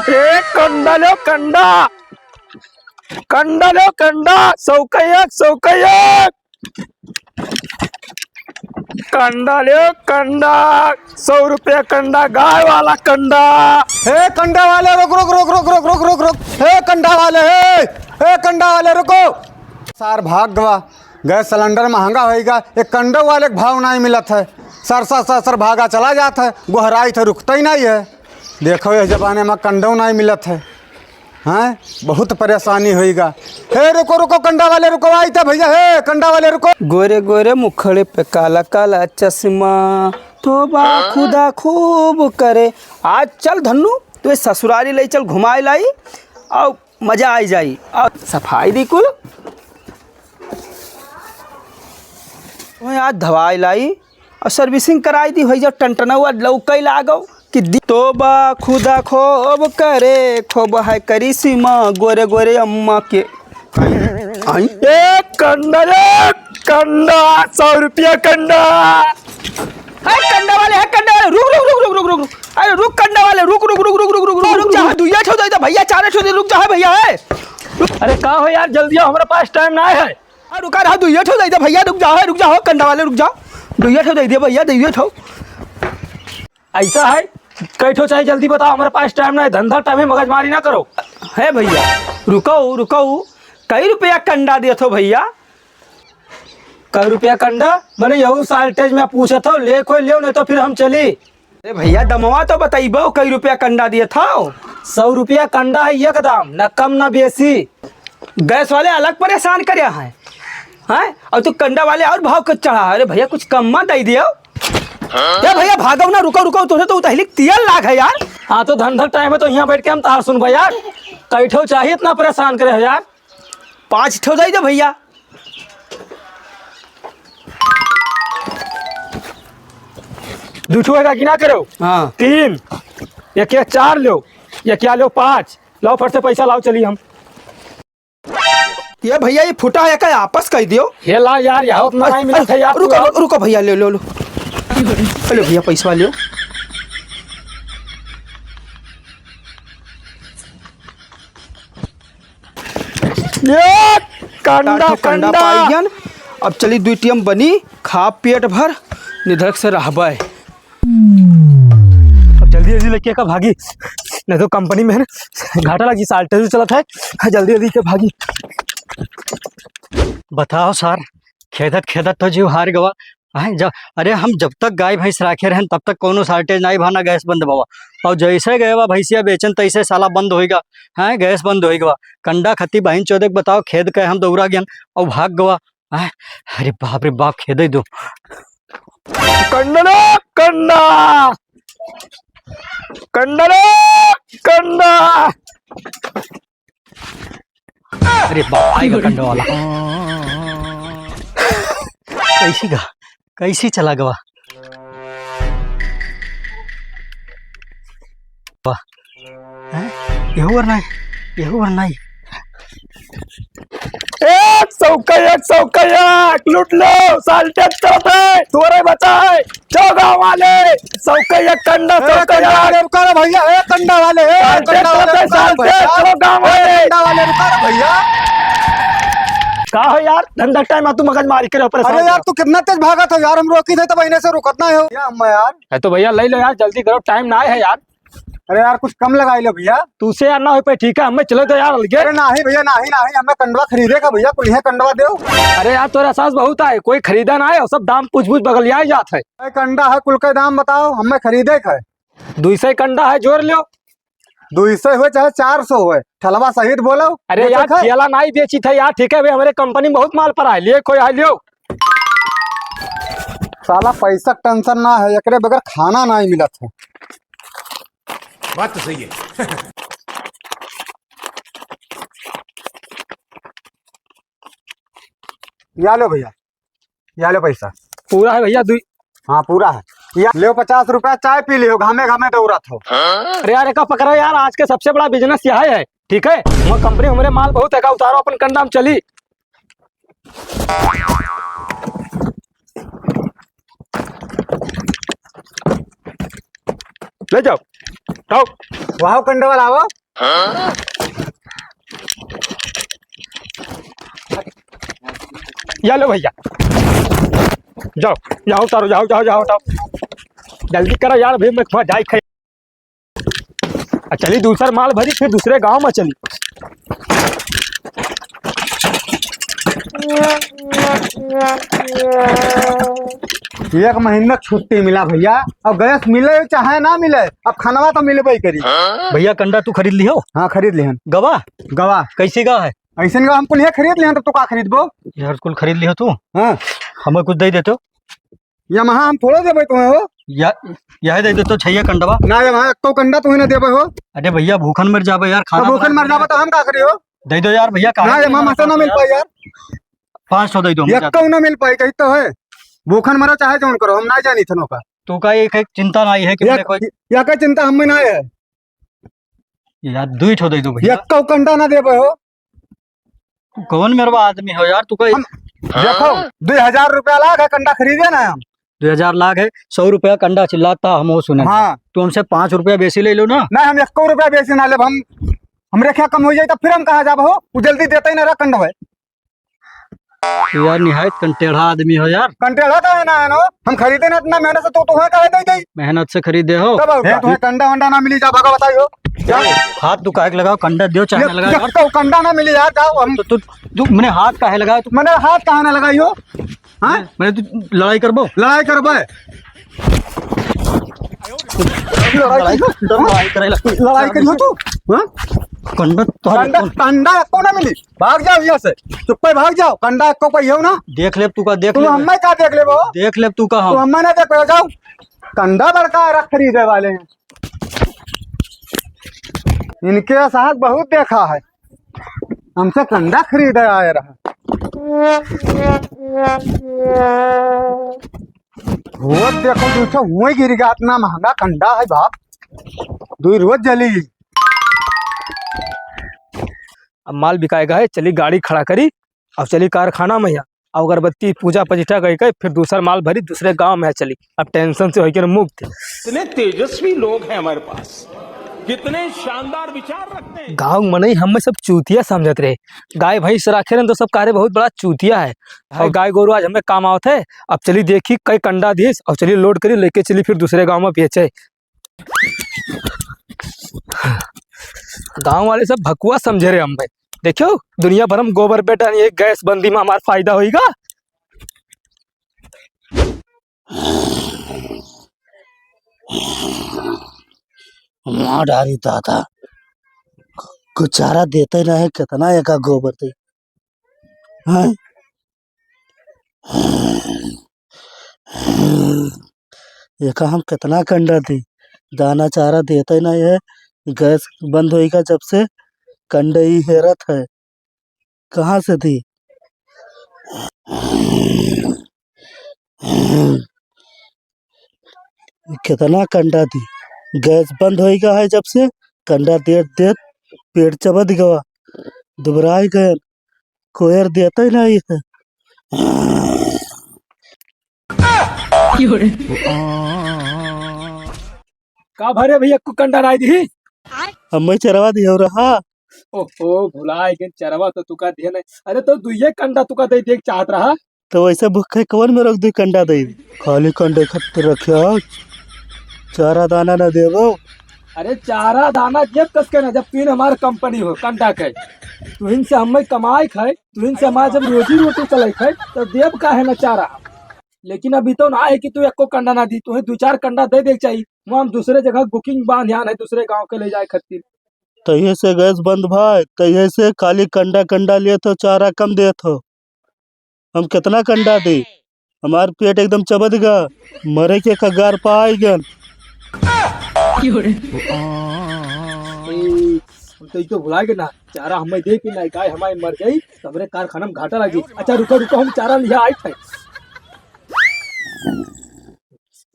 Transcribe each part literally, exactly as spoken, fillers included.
ए, कंडा लो, कंडा। कंडा लो, कंडा। सौ का एक, सौ का एक। कंडा लो, कंडा। सौ रुपया कंडा, गाय वाला कंडा। ए, कंडा वाले, रुक, रुक। ए, कंडा वाले, ए, ए, कंडा वाले, रुको। सार भाग गवा। गैस सिलेंडर महंगा होइगा, एक कंडो वाले के भाव नाहीं मिलत है। सर, सर, सर, सर भागा चला जात है, गोहराई तो रुकता ही नाहीं है। देखो, यह जमाने में कंडो नाहीं मिलत है, हैं? बहुत परेशानी होइगा। हे, रुको, रुको, कंडा वाले रुको, आई तो भैया, हे, कंडा वाले रुको। गोरे गोरे मुखड़े पे काला काला चश्मा, तोबा खुदा खूब करे। आज चल धन्नू, तू ससुरारी ले चल, घुमाए लाई, और मजा आई जाई। और सफाई दी कुल। ओए, आज धवाई लाई और servicing कराई दी, होई जाओ टनटनवा लौकई लागो कि दी-, तोबा खुदा खूब करे, खूब है करिश्मा गोरे गोरे अम्मा के। आई, आई। ए कंडा रे, कंडा, सौ रुपया कंडा। है कंडा वाले, है कंडा वाले, रुक, रुक, रुक। अरे रुक कंडा वाले, रुक, रुक, रुक। चाहे दुइया ठो दे दे भैया, चारे ठो दे, रुक जा, है भैया, है। अरे का हो यार, जल्दी आओ, हमरा पास टाइम ना है। अरे रुका रहा, दुइया ठो दे दे भैया, रुक जा, है, रुक जा, हो कंडा वाले, रुक जा। दुइया ठो दे दे भैया, दुइया ठो। ऐसा है, कई ठो चाहे जल्दी बताओ, हमरा पास टाइम ना है, धंधा टाइम है, मगजमारी ना करो। है भैया, रुको, रुको, कई रुपया कंडा देत हो भैया? कई रुपया कंडा? मने यहू साल्टेज में पूछत हो, ले कोई लेव, नहीं तो फिर हम चली। अरे भैया, दमवा तो बतइबो, कई रुपया कंडा दिए था? सौ रुपया कंडा है एकदम, न कम न बेसी। गैस वाले अलग परेशान करे हैं, हैं? और तू कंडा वाले और भाव के चढ़ा है। अरे भैया, कुछ कम मत दे दियो। ए भैया, भागो ना, रुको, रुको, तोहे तो उतहली तेल लाग है यार। हाँ, तो धन धन टाइम है, तो यहाँ बैठ के हम तार सुनबो यार। कई ठो चाहिए, इतना परेशान करे हो यार। पाँच ठो दे दो भैया। दू ठो है कि ना करो? हाँ। तीन, या क्या चार लो, या क्या लो पाँच। लाओ फट से पैसा लाओ, चली हम। ये भैया, ये फुटा है का, आपस कर दियो। हे ला यार, यहाँ उतना नहीं मिला था यार, रुको, तू रुको, रुको भैया, ले लो, लो। ले भैया, पैसा ले। ये कंडा, चार ठो कंडा कंडा। पाइयन। अब चली दुई टीम बनी, खा पेट भर, निधड़क से रहबे। अब जल्दी जल्दी लेके का भागी, नहीं तो कंपनी में है ना घाटा लगी, साल्टेज चलत है, जल्दी जल्दी के भागी। बताओ सार, खेदत खेदत तो जीव हार गवा। हैं, जब, अरे, हम जब तक गाय भैंस राखे रहन, तब तक कौनो साल्टेज नाई भा, ना गैस बंद भवा। और जैसे गए बा भैंसिया बेचन, तैसे साला बंद होइगा। हैं, गैस बंद होइगा। कंडा खती बहिन चोदे के बताओ, खेद के हम दौड़ा गयन और भाग गवा। हैं, अरे बाप रे बाप, खेदे दो। कंडा रे, कंडा। कंडा रे, कंडा। अरे बाप, आइगा कंडा वाला। कैसी गा, कैसी चला गवा? वाह। हैं? यहू वर नहीं, यहू वर नहीं। एक सौ का, एक सौ का एक, लूट लो, साल्टेज चलत है, थोड़े बचा है। चलो गाँव वाले, सौ का एक कंडा, ए, सौ का कंडा एक। वाले रुका रे भैया, ए, कंडा वाले, ए, साल्टेज कंडा वाले चलत है, रुका रे साल्टेज, भैया। चलो गाँव ए, वाले। कंडा वाले रुका रे भैया। का हो यार, धंधा टाइम आ, तू मगजमारी करे, परेशान अरे यार, करे। तू कितना तेज भागत हो यार, हम रोकी थे तब इन्हें से रुकत ना हो। क्या हम यार? ए तो भैया, ले लो यार, जल्दी करो, टाइम ना है यार। अरे यार, कुछ कम लगाई लो भैया। तू से यार ना हो पाए, ठीक है, हमें चले तो यार अलगे। अरे नाही भैया, नाही, नाही, हमें कंडवा खरीदे का भैया, कुल इहे कंडवा देव। अरे यार, तोरा सास बहुत आए, कोई खरीदा ना है, और सब दाम पूछ पूछ बगलिया जात है। ए, कंडा है, कुल के दाम बताओ, हमें खरीदे का है। दुई सौ कंडा है, जोड़ लो। दुई सौ होए चाहे चार सौ होए, ठलवा सहित बोलो। अरे बेचे यार, खाए। ठेला नाही बेची था यार, ठीक है भाई, हमारे कंपनी में बहुत माल पड़ा है, लिए कोई आ लियो। साला पैसा टेंशन ना है, एकरे बगैर खाना नाही मिलत है। बात तो सही है। या लो भैया, या लो पैसा। पूरा है भैया, दुई। हाँ, पूरा है। या लो पचास रुपया, चाय पी लियो, घामे घामे दौड़त हो। अरे यार, एका पकड़ो यार, आज के सबसे बड़ा बिजनेस यह है, ठीक है? हमारे कंपनी, हमारे माल बहुत है, का उतारो अपन कंडा में चली। ले जाओ। उठाओ। वाह, कंडे वाला आओ। या लो भैया, जाओ, जाओ उतारो, जाओ, जाओ, जाओ, उठाओ। जल्दी करो यार, अभी मैं वहाँ जाई खाई। आ चली दूसर माल भरी, फिर दूसरे गांव में चली। एक महीना छुट्टी मिला भैया, अब गैस मिले चाहे ना मिले, अब खानवा तो मिलबे करी। भैया, कंडा तू खरीद लिहो? हाँ, खरीद लिहन। गवा? गवा। कैसे गवा है? ऐसन गवा हम कुल ये खरीद लिहन, तो तू का खरीदबो? यार, कुल खरीद लिहो तू? हाँ। हमें कुछ दे देते हो? ये महा हम थोड़े देबे तुम्हें हो। या, यह दे देते हो छहिया कंडवा। ना, ये महा एको कंडा तुम्हें ना देबे हो। अरे भैया, भूखन मर जाबे यार, खाना तो भूखन बना मर जाबे तो हम का करी हो? दे दो यार भैया, काहे ना, ये इतना महा ना मिल पाई यार। पाँच सौ दे दो, हम एको ना मिल पाई, कही तो है। भूखन मरो चाहे जौन करो, हम ना जानी थनो का। तो का एक, एक चिंता ना है कि या, मैंने कोई या का चिंता हमें ना है। यार, दुई ठो दे दो भैया। एको कंडा ना देबे हो। कौन मेरवा आदमी हो यार, तू का हम, देखो, दुई हजार रुपया लाग है कंडा खरीदे ना हम। दुई हजार लाग है, सौ रुपया कंडा चिल्लाता हम वो सुने। हाँ। तू हमसे पाँच रुपया बेसी ले लो ना। ना, हम एको रुपया बेसी ना लेब, हम, हमरे क्या कम हो जाए तो फिर हम कहाँ जाब हो? वो जल्दी देते ही ना रहा कंडवा। तू यार निहायत कंटेढ़ा आदमी हो यार। कंटेढ़ा का है ना, है ना? हम खरीदे ना इतना मेहनत से, तो तुम्हें काहे दे दे? मेहनत से खरीदे हो। तब और हे, का? तुम्हें कंडा वंडा ना मिली, जा भागा बताइयो। जाओ। हाथ तू काहे के लगाओ, कंडा दियो चाहे ये ना लगाओ यार। तो कंडा ना मिली यार, जाओ हम। तो तू, तू मैंने हाथ काहे लगाओ तू? मैंने हाथ काहे ना लगाई हो? हाँ? मैंने तू लड़ाई करबो? लड़ाई करबे? लड़ाई लड़ाई, करियो? लड़ाई करेला। लड़ाई करियो तू? हाँ? कंडा तो कंडा, कंडा एको ना मिली। भाग जाओ यहाँ से, चुप्पे भाग जाओ। कंडा एको कोई हो ना। देख ले तू का, देख तू ले। हमें का देख लेबो? देख ले तू का तू हम। हमें ना देख जाओ। कंडा बड़का रख खरीदे वाले हैं। इनके साथ बहुत देखा है, हमसे कंडा खरीदे आए रहा। रोज देखो, दूसरा हुए गिर गया, इतना महंगा कंडा है बाप, दो रोज जली। अब माल बिकाएगा है, चली गाड़ी खड़ा करी, अब चली कारखाना में या, अब अगरबत्ती पूजा पजीठा कई के, फिर दूसर माल भरी, दूसरे गांव में चली, अब tension से होइके मुक्त। इतने तेजस्वी लोग हैं हमारे पास, कितने शानदार विचार रखते हैं। गांव में मनई हमें सब चूतिया समझत रहे, गाय भैंस राखे रहन तो सब कह रहे बहुत बड़ा चूतिया है, और हाँ। गाय गोरू आज हमें काम आवत है। अब चली देखी कई कंडा दिस, और चली load करी, लेके चली फिर दूसरे गांव में बेचे। गांव वाले सब भकुआ समझे रहे हम भाई। देखियो, दुनिया भर में गोबर बेटा नहीं है, गैस बंदी में हमार फायदा होइगा। मार डारी दादा, कुछ चारा देते ना है, कितना एका गोबर दे। हैं? एका हम कितना कंडा दी, दाना चारा देते नहीं है। गैस बंद होइगा जब से, कंडे ही हेरत है, कहाँ से दी? कितना कंडा दी, गैस बंद होइगा है जब से, कंडा देत देत पेट चबद गवा, दुबराई गए, कोयर देते नहीं है। का भरे भैया, एको कंडा नाई दिही? हमें चरवा दियो रहा। ओहो, भुलाए गए, चरवा तो तुका दिहे नहीं। अरे तो दुइये कंडा तुका दे दे चाहत रहा। तो वैसे भूखे कौन में रोक दे कंडा दे? खाली कंडे खातिर रखे आज। चारा दाना ना देबो। अरे चारा दाना देब कस के ना, जब तुहिन हमार कंपनी हो, कंडा के। तुहिन से हमें कमाए खाए, तुहिन से हमार जब रोजी रोटी चले खाए, तो देब काहे ना चारा? लेकिन अभी तो ना है कि तू एको कंडा ना दी, तुहे दो चार कंडा दे दे के चाहिए। वहाँ हम दूसरे जगह booking बांध आन है, दूसरे गांव के ले जाए खातिर। तहिए से गैस बंद भाई, तहिए से खाली कंडा कंडा लेत हो, चारा कम देत हो। हम कितना कंडा दे, हमार पेट एकदम चबद गा, मरे के कगार पा आइगन। ए, हम तो ई तो भुला गए ना, चारा हमें दे के ना, गाय हमारे मर जाई, तो हमरे कारखाना में घाटा लागी। अच्छा रुको, रुको, हम चारा लिया आई थे।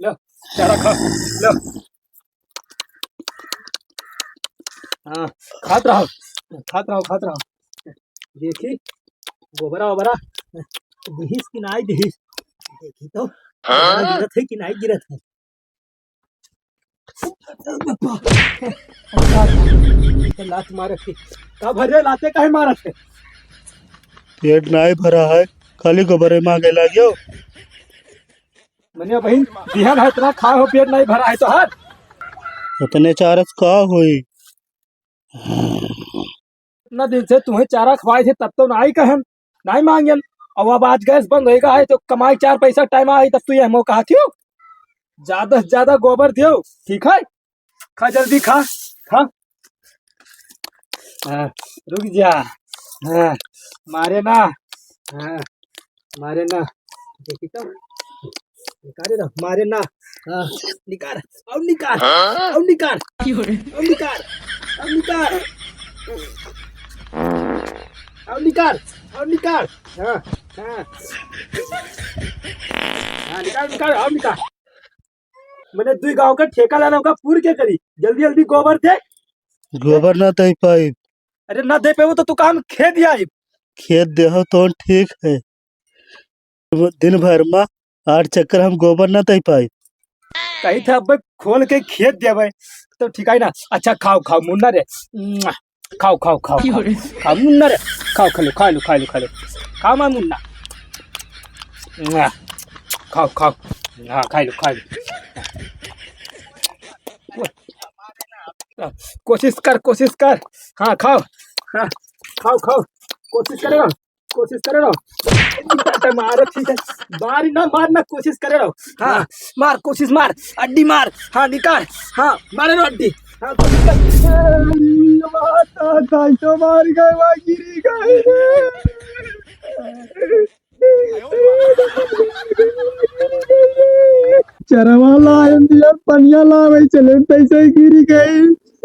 लो, चारा खा, लो। हाँ, खात रहो, खात रहो, खात रहो। देखी, गोबरा ओबरा दिहिस कि नाई दिहिस, देखी तो, हाँ? गिरत है कि नाई गिरत है। लात मारे थी। का भरे लाते काहे मारत है? पेट नाहीं भरा है, खाली गोबरे मांगे लाग्यो। मने बहिन, बिहान है इतना खाए हो, पेट नाहीं भरा है तोहार। उतने चारस का होई? इतना दिन से तुम्हें चारा खवाए थे, तब तो नाहीं कहन, नाहीं मांगन। और अब आज गैस बंद होएगा है, तो कमाई चार पैसा टाइम आई, तब तो ये हमको कहा थियो, ज्यादा से ज्यादा गोबर दियो, ठीक है? खा जल्दी खा, खा। हाँ, रुक जा। हाँ, मारे ना। हाँ, मारे ना। देखी तो। निकाले ना, मारे ना। हाँ, निकाल, और निकाल, हाँ? और निकाल, क्यों रे? और निकाल, और निकाल, और निकाल, और निकाल। हाँ, हाँ। हाँ, निकाल, निकाल, और निकाल। मने दुई गाँव का ठेका लाना होगा, पूर के करी? जल्दी जल्दी गोबर दे। गोबर ना दे पाई। अरे ना दे पाए तो तू काम खेत जाई। खेत देहो तो ठीक है, दिन भर में आठ चक्कर हम गोबर ना दे पाई। कही था अब खोल के खेत देवे तो ठीक है ना। अच्छा खाओ खाओ मुन्ना रे, खाओ खाओ खाओ खाओ, खाओ मुन्ना रे, खाओ खा लो खा लो खा लो खा लो, खाओ मार मुन्ना, खाओ खाओ, हाँ खा लो खा लो। कोशिश कर कोशिश कर, हाँ खाओ, हाँ खाओ खाओ, कोशिश करेगा। कोशिश करे रहो। मारो ठीक है। मार ना, मार ना, कोशिश करे रहो। हाँ, हाँ। मार, कोशिश मार, अड्डी मार। हाँ, निकाल। हाँ, मारे रहो अड्डी। हाँ, कोशिश कर। माता, ताई तो मार गए, वहाँ गिरी गए। चरवा ला, इंडिया पनिया ला, वही चले, पैसे गिरी गए।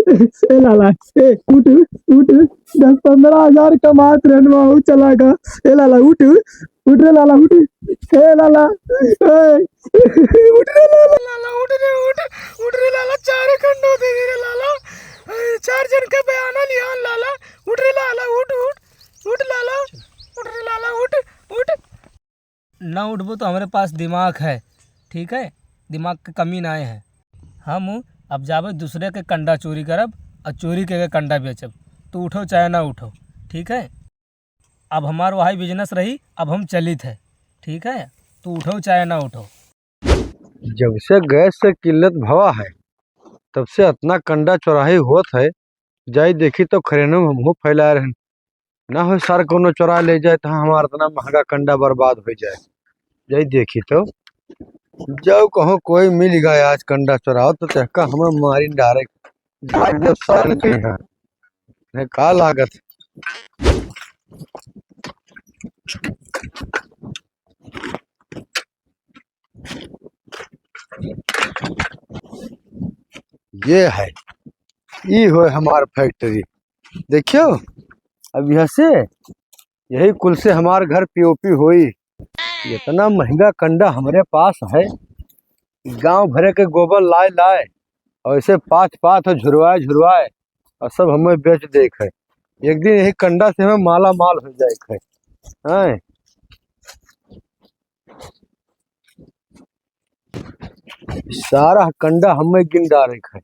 ए लाला, ए, उठ, उठ, दस पन्द्रह हजार कमात रहन, वहाँ चला गा। ए लाला, उठ, उठ रे लाला, उठ। ए लाला, ए, उठ रे लाला। लाला, उठ रे, उठ, उठ रे लाला, चार घंटा दे दे रे लाला। ए, चार जन के बयाना लिया लाला, उठ रे लाला, उठ, उठ, उठ लाला, उठ रे लाला, उठ, उठ। ना उठबो तो हमरे पास दिमाग है, ठीक है, दिमाग के कमी नाहीं है। हम अब जाबे दूसरे के कंडा चोरी करब और चोरी के, के कंडा बेचब। तू उठो चाहे ना उठो, ठीक है। अब हमार वही business रही, अब हम चलित है, ठीक है। तू उठो चाहे ना उठो। जब से गैस के किल्लत भवा है, तब से इतना कंडा चोराही होत है। जाई देखी तो खरेनो में हमहू फैलाए रहन। ना हो सर कौनो चोरा ले जाए तो हमार इतना महंगा कंडा बर्बाद हो जाए। जाई देखी तो। जाओ कहूँ कोई मिल गया आज कंडा चोराओ तो तेहका हमें मारी डायरेक्ट। भाग जब सर नहीं है। नहीं का लागत। ये है, ई होय हमार factory। देखियो, अब यहाँ से, यही कुल से हमार घर P O P होई। इतना महंगा कंडा हमरे पास है, गांव भरे के गोबर लाए लाए, और ऐसे पाथ पाथ और झुरवाए झुरवाए, और सब हमें बेच देख है। एक दिन यही कंडा से हमें माला माल हो जाए है। हैं? सारा कंडा हमें गिन डारे है,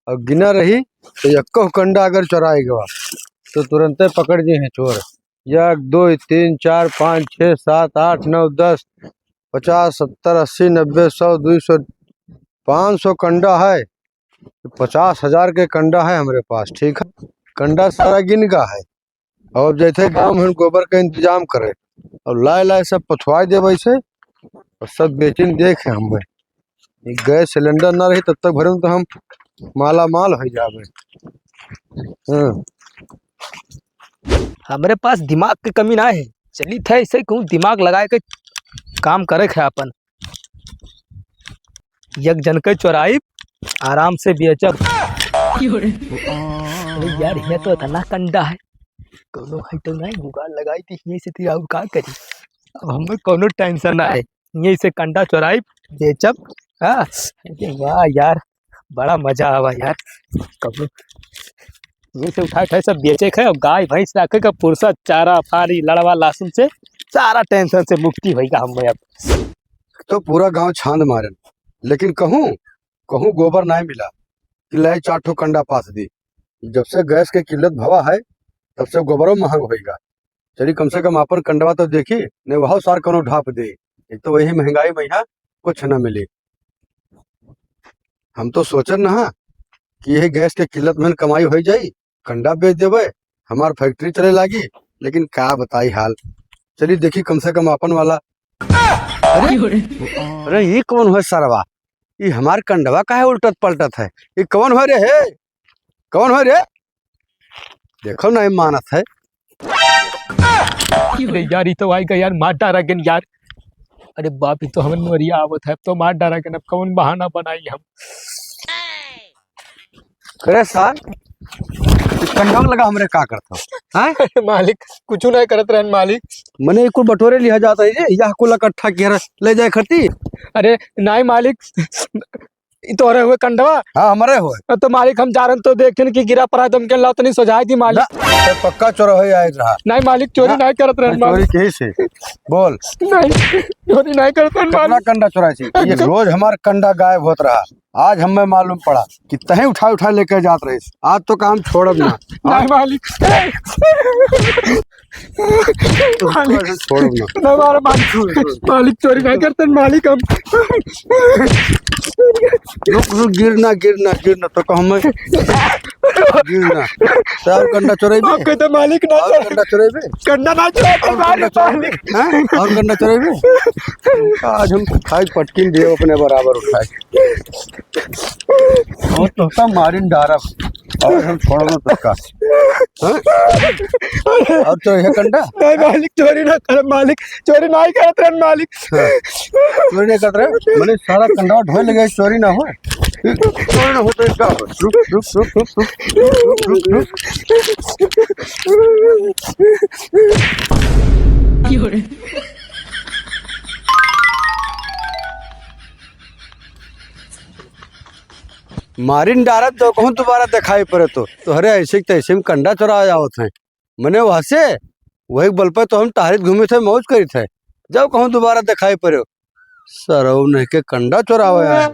और गिना रही तो यक्को कंडा अगर चोराए गवा तो तुरंते पकड़ जे हैं चोर। एक, दो, तीन, चार, पाँच, छः, सात, आठ, नौ, दस, पचास, सत्तर, अस्सी, नब्बे, सौ, दो सौ, पाँच सौ कंडा है। पचास हजार के कंडा है हमरे पास, ठीक है, कंडा सारा गिन गा है। और जैसे गांव में गोबर का इंतजाम करे और लाए लाए सब पथवाए देवे से, और सब बेचिन देख है हमें। ई गैस सिलेंडर ना रही तब तक भरे में तो हम माला माल हो जावे। हाँ। हमरे पास दिमाग के कमी ना है, चलित है ऐसे कहूँ दिमाग लगाए के काम करे है अपन। एक जन के चोराई आराम से बेचब। अरे यार, ये तो इतना कंडा है, कोनो है तो नहीं, जुगाड़ लगाई थी, ये से थी, और का करी? अब हमें कोनो tension ना है, ये से कंडा चोराई बेचब। हाँ, अरे वाह यार, बड़ा मजा आवा यार। कबो ये से उठा उठा सब बेचे है, और गाय भैंस रखे का फुर्सत, चारा फारी लड़वा लहसुन से सारा tension से मुक्ति होइगा हमें अब। तो पूरा गांव छांद मारन, लेकिन कहूँ, कहूँ गोबर नाहीं मिला। कि लाई चार ठो कंडा पास दी। जब से गैस के किल्लत भवा है, तब से गोबरो महंग होइगा। चली कम से कम आपन कंडवा तो देखी, नहीं वह सार कौनो ढाप दे। एक तो वही महंगाई में यहाँ कुछ न मिली। हम तो सोचन ना कि यही गैस के किल्लत में कमाई होइ जाई, कंडा बेच देबे, हमार फैक्ट्री चले लागी। लेकिन का बताई हाल, चली देखी कम से कम आपन वाला। अरे, अरे, ई कौन है सरवा? ई हमार कंडवा काहे उल्टत पलटत है? ई कौन है रे? हे, कौन है रे? देखो ना, ई मानत है। अरे यार, ई तो आइगा यार, मार डारा गेन यार। अरे बाप, ई तो हमन मरिया आवत है, अब तो मार डारा गेन, अब कौन बहाना बनाई हम? अरे सार, ई कंडवा लगा हमरे का करत हो? हैं? अरे मालिक, कुछ नहीं करत रहन मालिक। मने ई कुल बटोरे लिहा जात है जे, यह कुल इकट्ठा किया रह-, ले जाए खती। अरे नाई मालिक, ई तोहरे हुए कंडवा? हाँ, हमरे हुए। अब तो मालिक हम जा रहन तो देखेन कि गिरा पड़ा है, तो हमके लाओ तनी सजाई दी मालिक। ना, ते पक्का चोर है आए रहा। नहीं मालिक, चोरी ना, नहीं करत रहन नहीं, मालिक। चोरी कहीं से? बोल। नहीं, चोरी नहीं करत रहन कितना मालिक। कंडा चोराई थी? ये रोज हमार कंडा गायब होत रहा। आज हमें मालूम पड़ा कि तहीं उठा उठा लेके जात रहीस। आज तो काम छोड़ब ना। नहीं मालिक। मालिक। छोड़ब ना। नहीं मारा मालिक। मालिक चोरी नहीं करते मालिक हम। रुक, रुक, गिरना, गिरना, गिरना, तो कहूँ मैं। गिरना। तो और कंडा चोरेबे? आप कहते मालिक ना और चोर-, कंडा चोरेबे? कंडा ना चोर-, और कंडा चोरेबे? मालिक। हाँ? और कंडा चोरेबे? आज हम खाई पटकिन दिए अपने बराबर उठाए। और तो का मारिन डारब। और हम छोड़ब ना तोका। हाँ? और तो यह कंडा? नहीं मालिक, चोरी ना कर मालिक, चोरी ना ही करत रहन मालिक। हाँ। चोरी नहीं करत रहे? मने सारा कंडा ढोए लगे, चोरी ना हो। चोरी ना हो तो इसका हो। रुक, रुक, रुक। मारिन डारत तो कहूँ दोबारा दिखाई पड़े तो, तोहरे ऐसे के तैसे में कंडा चोरा आवत है। मने वहाँ से वही बल पे तो हम टहरित घूमित है, मौज करित है। जब कहूँ दोबारा दिखाई पड़े, सरऊ नहीं के कंडा चोरावे आए हैं।